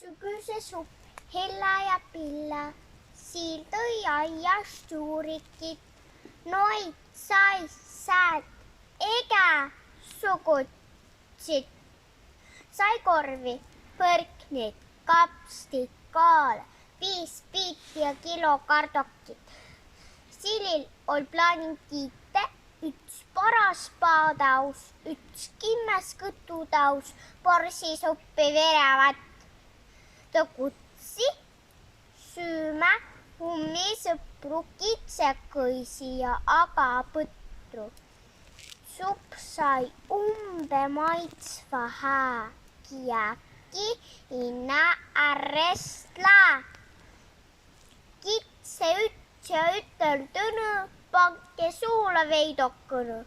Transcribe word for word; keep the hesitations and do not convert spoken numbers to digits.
Süküse supp, Hella ja Pilla, siil tõi aiast juurikit, noid sai säält egäsugutsit. Sai korvi, põrknit, kapstit, kaale, viis piiti ja kilo kardokit. Silil oll' plaanin kiitte üts paras paadaus, üts kimmäs kõtudaus, borsisuppi, verevatt. Tõ kutsi süümä ummi sõpru, kidsekõisi ja agapõtru. Supp sai umbe maidsva hää, kiäki innä ärr es lää. Kidse üts ja ütel tõnõ: Panke suula veidokõnõ.